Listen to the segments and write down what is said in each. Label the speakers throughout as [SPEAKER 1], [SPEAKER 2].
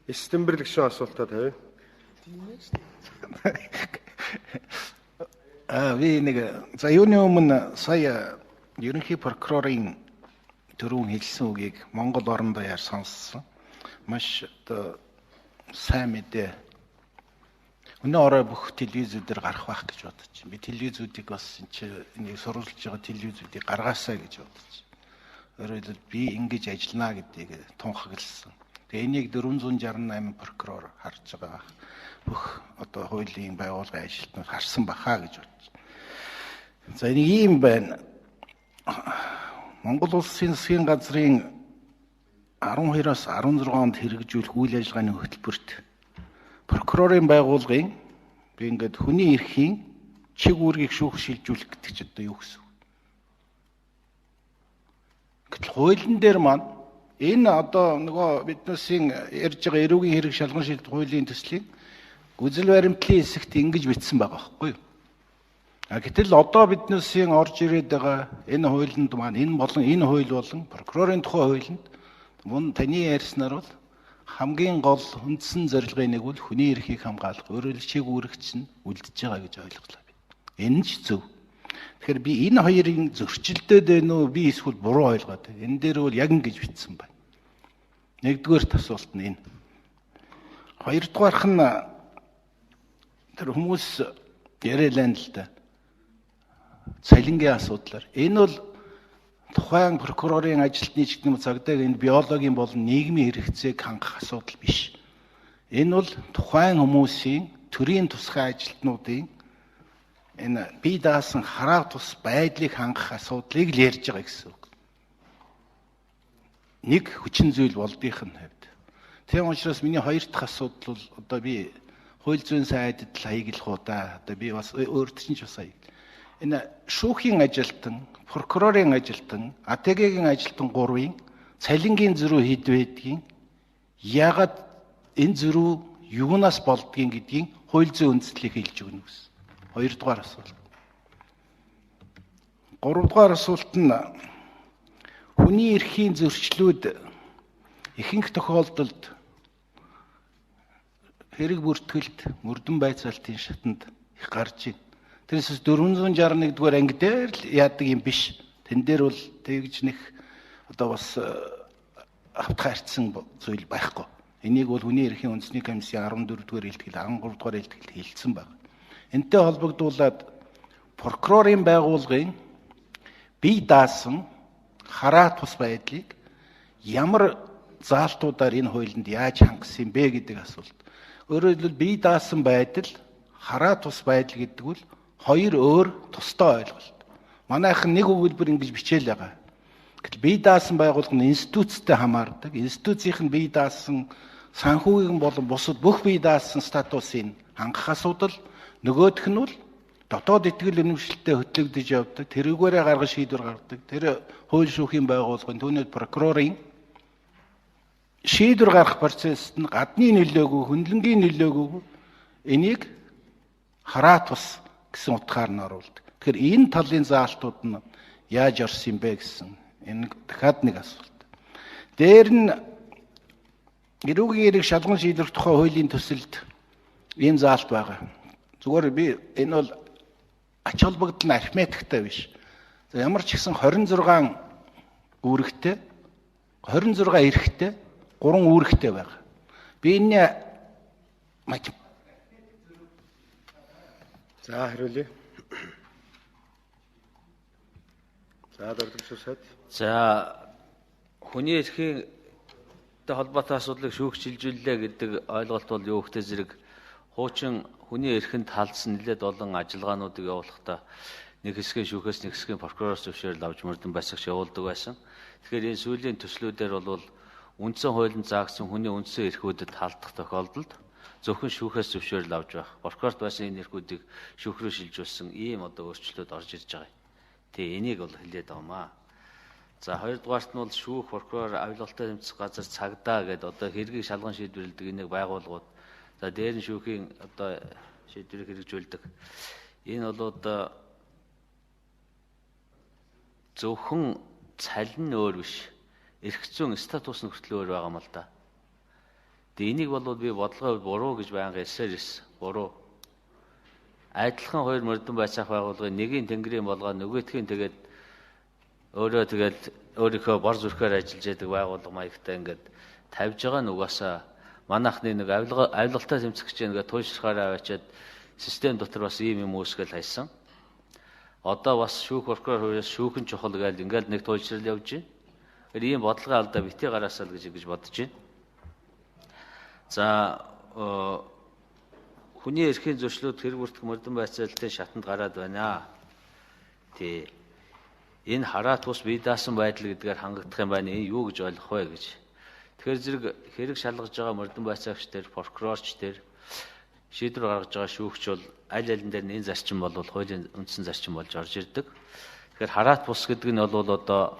[SPEAKER 1] Эс Тэмбэрлэг гишүүн асуултаа тавина.
[SPEAKER 2] Би нэг за юуны өмнө сая ерөнхий прокурорын түрүүн хэлсэн үгийг Монгол орон даяар сонссон. Маш одоо сайн мэдээ. Өнөө орой бүх телевизүүдээр гарах байх гэж бодож байна. Би телевизүүдийг бас энэ чи энийг сурвалжж байгаа телевизүүдийг гаргаасаа гэж бодож байна. Өөрөөр хэлбэл би ингэж ажиллана гэдгийг тунхагласан. Тэгээ энийг 468 прокурор харж байгаа. Бүх одоо хуулийн байгууллагын ажилтнууд харсан баха гэж бодож байна. За энийг ийм байна. Монгол Улсын засгийн газрын 12-оос 16 онд хэрэгжүүлэх үйл ажиллагааны хөтөлбөрт прокурорын байгууллагын би ингээд хүний эрхийн чиг үүргийг шүүх шилжүүлэх гэдэг чи одоо юу гэсэн үг? Гэтэл хуулийн дээр маань энэ одоо нөгөө биднээсийн ярьж байгаа эрүүгийн хэрэг шалган шилдэх хуулийн төслийн гүзэл баримтлалын хэсэгт ингэж бичсэн байгаа байхгүй юу? А гэтэл одоо биднээсийн орж ирээд байгаа энэ хуулинд маань энэ болон энэ хууль болон прокурорын тухай хуулинд мөн таны ярьснаар бол хамгийн гол үндсэн зорилгын нэг бол хүний эрхийг хамгаалах, өөрөөр чиг үүрэгч нь үлдэж байгаа гэж ойлголоо би. Энэ ч зөв. Тэгэхээр би энэ хоёрын зөрчилдөд байна уу? Би эсвэл буруу ойлгоод байна. Энэ дээр бол яг ингэж бичсэн байна. Нэгдүгээрт асуулт нь энэ. Хоёрдугаарх нь тэр хүмүүс яриалаа л да. Цалингийн асуудлаар. Энэ бол тухайн прокурорын ажилтны ч гэдэг юм цагдаагийн энэ биологийн болон нийгмийн хэрэгцээг хангах асуудал биш. Энэ бол тухайн хүмүүсийн төрийн тусгай ажилтнуудын энэ бие даасан хараа тус байдлыг хангах асуудлыг л ярьж байгаа гэсэн үг. Нэг хүчин зүйл болдгийнх нь хувьд. Тийм учраас миний хоёр дахь асуудал бол одоо би хууль зүйн сайдад л хаяглах уу да. Одоо би бас өөрт чинь ч бас хаяг. Энэ шүүхийн ажилтан, прокурорын ажилтан, АТГ-ийн ажилтан гурвын цалингийн зөрүү хэд байдгийг, яагаад энэ зөрүү юунаас болдгийг гэдгийг хууль зүйн үндэслэлийг хэлж өгнө гэсэн. Хоёрдугаар асуулт. Гуравдугаар асуулт нь хүний эрхийн зөрчлүүд ихэнх тохиолдолд хэрэг бүртгэлд мөрдөн байцаалтын шатанд их гарч байна. Тэрнээс 461 дугаар анги дээр л яадаг юм биш. Тэн дээр бол тэгж нэх одоо бас автах харьцсан зүйл байхгүй. Энийг бол хүний эрхийн үндэсний комиссийн 14 дугаар илтгэл, 13 дугаар илтгэлд хэлсэн байна. Энтэй холбогдуулаад прокурорын байгууллагын бие даасан хараа тус байдлыг ямар заалтуудаар энэ хуулинд яаж хангасан юм бэ гэдэг асуулт. Өөрөөр хэлбэл бие даасан байдал, хараа тус байдал гэдэг бол хоёр өөр тусдаа ойлголт. Манайхан нэг өгүүлбэр ингэж бичээл байгаа. Гэтэл бие даасан байгууллага нь институцтэй хамаардаг. Институцийнх нь бие даасан санхүүгийн болон бусад бүх бие даасан статусыг хангах асуудал. Нөгөөх нь бол дотоод итгэл үнэмшилтэй хөтлөгдөж явдаг. Тэрүүгээрээ гаргаж шийдвэр гаргадаг. Тэр хууль шүүхийн байгууллагын түүнээд прокурорын шийдвэр гаргах процесс нь гадны нөлөөгөө, хөндлөнгийн нөлөөгөө энийг хараа тус гэсэн утгаар нь оруулдаг. Тэгэхээр энэ талын заалтууд нь яаж орсон юм бэ гэсэн энэ дахиад нэг асуулт. Дээр нь эрүүгийн эрэг шалган шийдвэр тухай хуулийн төсөлд ийм заалт байгаа. Зүгээр би энэ бол ач холбогдол нь арифметиктэй биш. За ямар ч гэсэн 26 үүрэгтэй, 26 эрхтэй, 3 үүрэгтэй байгаа. Би энэний
[SPEAKER 1] За хариулъя. За дөрвөлжин сайд.
[SPEAKER 3] За хүний эрхийн холбоотой асуудлыг шүүх шилжүүллээ гэдэг ойлголт бол юу гэхтэй зэрэг хуучин хүний эрхэнд халдсан нэлээд олон ажиллагаануудыг явуулахдаа нэг хэсгийн шүүхээс нэг хэсгийн прокуророос зөвшөөрөл авч мөрдөн басагч явуулдаг байсан. Тэгэхээр энэ сүүлийн төслүүдээр бол үндсэн хуулинд заагдсан хүний үндсэн эрхүүдэд халдах тохиолдолд зөвхөн шүүхээс зөвшөөрөл авч байх. Прокурорт байсан энэ эрхүүдийг шүүх рүү шилжүүлсэн ийм одоо өөрчлөлтүүд орж ирж байгаа юм. Тэ энийг бол хэлээд байгаа маа. За хоёрдугаарт нь бол шүүх прокурор авилгалтай тэмцэх газар цагдаа гэдээ одоо хэргийг шалган шийдвэрлэдэг энийг байгууллагууд. За дээр нь шүүхийн одоо шийдвэрийг хэрэгжүүлдэг. Энэ бол одоо зөвхөн цалин нь өөр биш. Эрх зүйн статус нь хүртэл өөр байгаа юм л да. Тэгээ энийг бол би бодлогын хувьд буруу гэж байнга хэлсээр ирсэн. Буруу. Адилхан хоёр мөрдөн байцаах байгууллагын нэгийн тэнгэрийн болгоо нөгөөтхийн тэгээд өөрөө тэгээд өөрийнхөө бор зүрхээр ажиллаж яадаг байгууллага маягтай ингээд тавьж байгаа нь угаасаа манайхны нэг авилгалтай тэмцэх гэж ингээд туйлшрахаараа аваачаад систем дотор бас ийм юм үүсгэл хайсан. Одоо бас шүүх прокурор хувьас шүүхэн чухал гээл ингээд нэг туйлшрал явж байна. Тэгэхээр ийм бодлогын алдаа битгий гараасаа л гэж бодож байна. За хүний эрхийн зөрчлүүд хэрэг бүртгэх мөрдөн байцаалтын шатанд гараад байна. Тий. Энэ хараат ус бие даасан байдал гэдгээр хангагдах юм байна. Энэ юу гэж ойлгох вэ гэж. Тэгэхээр зэрэг хэрэг шалгаж байгаа мөрдөн байцаагч дээр, прокурорч дээр шийдвэр гаргаж байгаа шүүгч бол аль алин дээр нь энэ зарчим бол хуулийн үндсэн зарчим болж орж ирдэг. Тэгэхээр хараат бус гэдэг нь бол одоо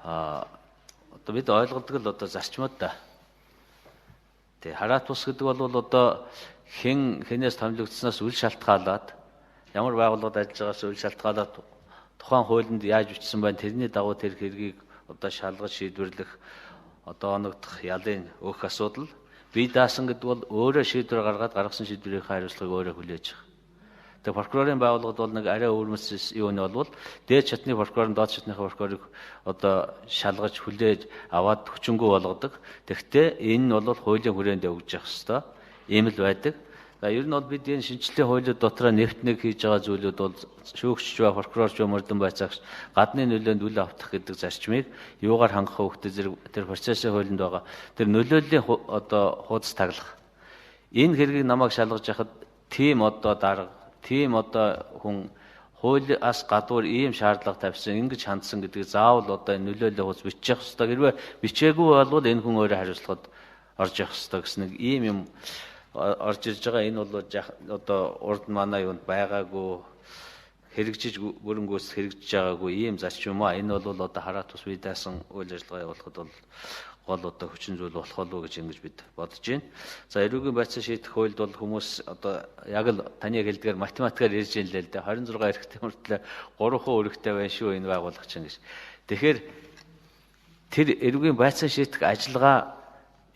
[SPEAKER 3] одоо бид ойлгодог л одоо зарчмууд да. Тий, хараат бус гэдэг бол одоо хэн хэнээс томилогдсноос үл шалтгаалаад ямар байгууллагад ажиллаж байгаас үл шалтгаалаад тухайн хуулинд яаж бичсэн байна тэрний дагуу тэр хэргийг одоо шалгаж шийдвэрлэх одоо оногдох ялын өөх асуудал. Бие даасан гэдэг бол өөрөө шийдвэр гаргаад гаргасан шийдвэрийнхээ хариуцлагыг өөрөө хүлээж авах. Тэгээ прокурорын байгууллагад бол нэг арай өвөрмөц юу нь бол дээд шатны прокурор нь доод шатныхаа прокурорыг одоо шалгаж хүлээж аваад хүчингү болгодог. Тэгэхдээ энэ нь бол хуулийн хүрээнд явагдаж явах ёстой. Ийм л байдаг. За ер нь бол бид энэ шинжлэлийн хуулиуд дотроо нэвт нэг хийж байгаа зүйлүүд бол шүүгч ба прокурорч ба мөрдөн байцаагч гадны нөлөөнд үл автах гэдэг зарчмыг юугаар хангах вэ гэдэг зэрэг тэр процессын хуулинд байгаа тэр нөлөөллийн одоо хуудас таглах. Энэ хэргийг намайг шалгаж яхад тийм одоо дарга, тийм одоо хүн хуулиас гадуур ийм шаардлага тавьсан, ингэж хандсан гэдгийг заавал одоо энэ нөлөөллийн хуудас бичих ёстой. Хэрвээ бичээгүй болвол энэ хүн өөрөө хариуцлагад орж явах ёстой гэсэн нэг ийм юм орж ирж байгаа. Энэ бол одоо урд манай юунд байгаагүй хэрэгжиж бүрэн гүйцэтгэх хэрэгжиж байгаагүй ийм зарчим юм аа. Энэ бол одоо хараат ус бие даасан үйл ажиллагаа явуулахад бол гол одоо хүчин зүйл болох болов уу гэж ингэж бид бодож байна. За эрүүгийн байцаа шийдэх хуульд бол хүмүүс одоо яг л таны хэлдгээр математикаар ирж ийн л дээ. 26 эрхтэй мөртлөө 3% өрхтэй байна шүү энэ байгууллага чинь гэж. Тэгэхээр тэр эрүүгийн байцаа шийдэх ажиллагаа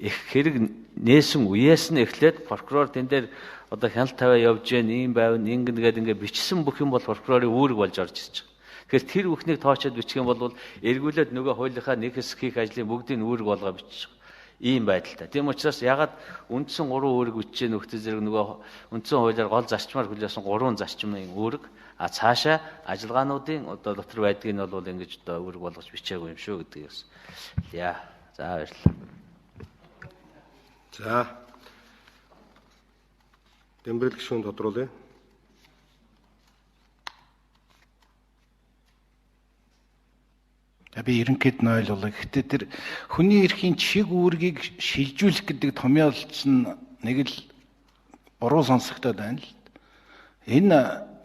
[SPEAKER 3] их хэрэг нээсэн үеэс нь эхлээд прокурор тэн дээр одоо хяналт тавиа явж гэн ийм байвна ингэн гээд ингээ бичсэн бүх юм бол прокурорын үүрэг болж орж ирж байгаа. Тэгэхээр тэр бүхнийг тоочод бичих юм бол эргүүлээд нөгөө хуулийнхаа нэг хэсэг хийх ажлын бүгдийг үүрэг болгоо бичих ийм байдалтай. Тийм учраас ягаад үндсэн 3 үүрэг бичиж нөхдөд зэрэг нөгөө үндсэн хуулиар гол зарчмаар хүлээсэн 3 зарчмын үүрэг а цаашаа ажиллагаануудын одоо дотор байдгийг нь бол ингэж одоо үүрэг болгож бичээгүй юм шүү гэдгийг бас. Яа. За баярлалаа.
[SPEAKER 1] За. Дэмбэрэл гишүүн тодруулъя.
[SPEAKER 2] Би ерөнхийд нь ойлголоо. Гэхдээ тэр хүний эрхийн чиг үүргийг шилжүүлэх гэдэг томьёолч нь нэг л буруу сонсогдоод байна л. Энэ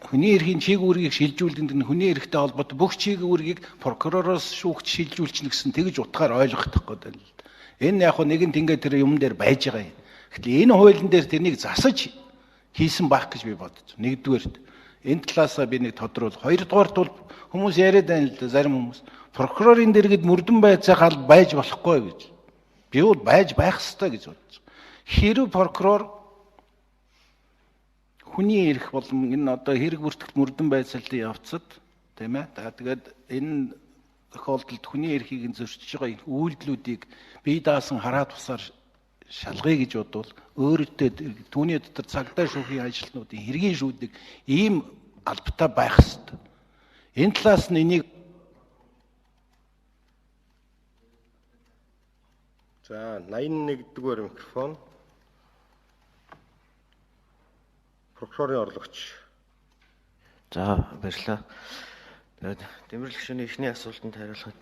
[SPEAKER 2] хүний эрхийн чиг үүргийг шилжүүлдэг нь хүний эрхтэй холбоотой бүх чиг үүргийг прокуророос шүүгч шилжүүлчихнэ гэсэн тэгж утгаар ойлгох гээд байна л. Энэ яг нэгэн тэнгээ тэр юм дээр байж байгаа юм. Гэтэл энэ хуулийн дээр тэрнийг засаж хийсэн байх гэж би бодож. Нэгдүгээрт энэ талаасаа би нэг тодруул. Хоёрдугаарт бол хүмүүс яриад байна л да зарим хүмүүс прокурорын дэргэд мөрдөн байцаах аль байж болохгүй гэж. Би бол байж байх ёстой гэж бодож. Хэрв прокурор хүний эрх болон энэ одоо хэрэг бүртгэл мөрдөн байцаалтын явцад тийм ээ. Тэгээд энэ тохиолдолд хүний эрхийг зөрчиж байгаа энэ үйлдэлүүдийг бие даасан хараа тусаар шалгая гэж бодвол өөртөө түүний дотор цагдаа шүүхийн ажилтнуудын хэргийн шүүдэг ийм албатай байх ёстой. Энэ талаас нь энийг
[SPEAKER 1] За 81 дугаар микрофон. Прокурорын орлогч.
[SPEAKER 4] За баярлалаа. Тэгээд Дэмбэрэл гишүүний эхний асуултанд хариулахад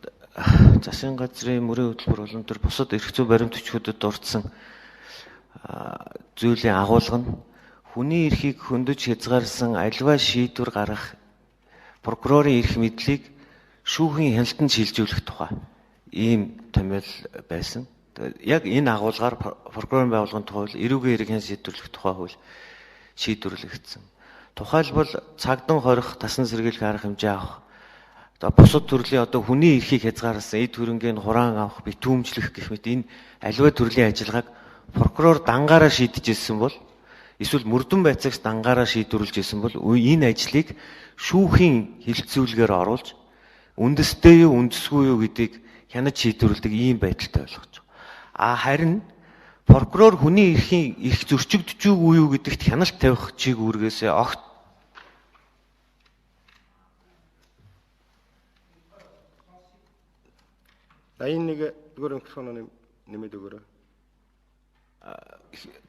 [SPEAKER 4] засгийн газрын мөрийн хөтөлбөр болон төр бусад эрх зүй баримт бичгүүдэд дурдсан зүйлийн агуулга нь хүний эрхийг хөндөж хязгаарласан аливаа шийдвэр гаргах прокурорын эрх мэдлийг шүүхийн хяналтанд шилжүүлэх тухай ийм томьёол байсан. Яг энэ агуулгаар прокурорын байгууллагын тухай хууль, эрүүгийн хэрэг хэн шийдвэрлэх тухай хууль шийдвэрлэгдсэн. Тухайлбал цагдан хорих, тасан сэргийлэх арга хэмжээ авах, одоо бусад төрлийн одоо хүний эрхийг хязгаарласан эд хөрөнгийг хураан авах, битүүмжлэх гэх мэт энэ аливаа төрлийн ажиллагааг Прокурор дангаараа шийдэж ирсэн бол эсвэл мөрдөн байцаагч дангаараа шийдвэрлэж ирсэн бол энэ ажлыг шүүхийн хилцүүлгээр оруулж үндэстэй юу үндэсгүй юу гэдгийг хянаж шийдвэрлэдэг ийм байдалтай болгож байгаа. А харин прокурор хүний эрхийн эрх зөрчигдөж үгүй юу гэдэгт хяналт тавих чиг үүргээсээ огт
[SPEAKER 1] 81 дугаар микрофоноо нэмээд өгөөрэй.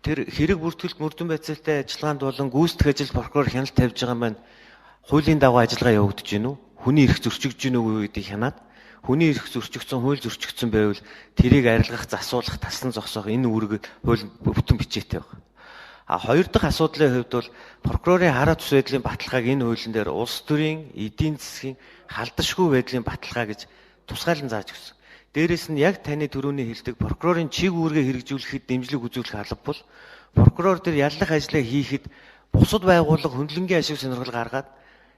[SPEAKER 4] Тэр хэрэг бүртгэлт мөрдөн байцаалтай ажиллагаанд болон гүйцэтгэх ажил прокурор хяналт тавьж байгаа маань хуулийн дагуу ажиллагаа явагдаж байна уу? Хүний эрх зөрчигдөж байна уу гэдгийг хянаад хүний эрх зөрчигдсөн, хууль зөрчигдсөн байвал тэрийг арилгах, засуулах, тасан зогсоох энэ үүрэг хууль бүтэн бичээтэй байна. А хоёр дахь асуудлын хувьд бол прокурорын хараа тус байдлын баталгааг энэ хуулийн дээр улс төрийн эдийн засгийн халдашгүй байдлын баталгаа гэж тусгаалan зааж өгсөн. Дээрээс нь яг таны түрүүний хэлдэг прокурорын чиг үүргээ хэрэгжүүлэхэд дэмжлэг үзүүлэх алба бол прокурор тэр яллах ажлаа хийхэд бусад байгууллага хөндлөнгийн ашиг сонирхол гаргаад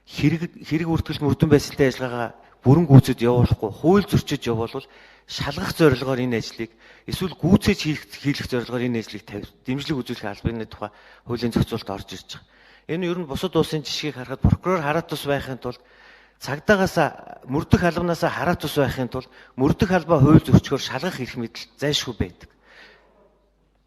[SPEAKER 4] хэрэг бүртгэл мөрдөн байсалтай ажиллагаагаа бүрэн гүйцэд явуулахгүй хууль зөрчиж явуулвал шалгах зорилгоор энэ ажлыг эсвэл гүйцээж хийх зорилгоор энэ ажлыг дэмжлэг үзүүлэх албаны тухай хуулийн зохицуулалт орж ирж байгаа. Энэ ер нь бусад улсын жишгийг харахад прокурор хараа тус байхын тулд цагдаагаас мөрдөх албанаас хараа тус байхын тулд мөрдөх албаа хууль зөрчгөөр шалгах эрх мэдэл зайлшгүй байдаг.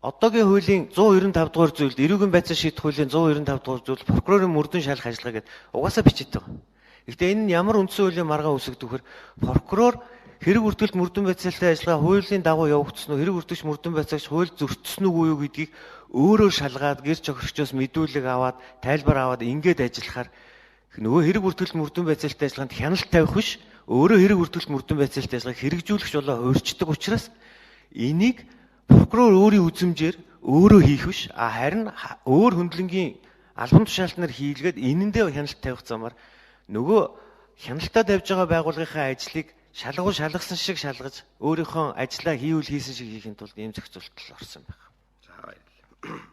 [SPEAKER 4] Одоогийн хуулийн 195 дугаар зүйлд эрүүгийн байцаа шийдэх хуулийн 195 дугаар зүйл прокурорын мөрдөн шалгах ажиллагаа гэдэг угаасаа бичээтэй байгаа. Гэхдээ энэ нь ямар үндсэн хуулийн маргаан үүсгдэг вөхөр прокурор хэрэг бүртгэлт мөрдөн байцаалтай ажиллагаа хуулийн дагуу явагдсан уу, хэрэг бүртгэгч мөрдөн байцаагч хууль зөрчсөн үгүй юу гэдгийг өөрөө шалгаад гэр чохирчоос мэдүүлэг аваад тайлбар аваад ингээд ажиллахаар нөгөө хэрэг бүртгэлт мөрдөн байцаалтай ажиллагаанд хяналт тавих биш, өөрөө хэрэг бүртгэлт мөрдөн байцаалтай ажиллагааг хэрэгжүүлэгч болоо хуурчдаг учраас энийг прокурор өөрийн үзмжээр өөрөө хийх биш, харин өөр хөндлөнгийн албан тушаалтнаар хийлгээд энэндээ хяналт тавих замаар нөгөө хяналтаа тавьж байгаа байгууллагынхаа ажлыг шалгуул шалгасан шиг шалгаж өөрийнхөө ажлаа хийвэл хийсэн шиг хийхин тулд ийм зохицуулалт орсон байна.
[SPEAKER 1] За баярлалаа.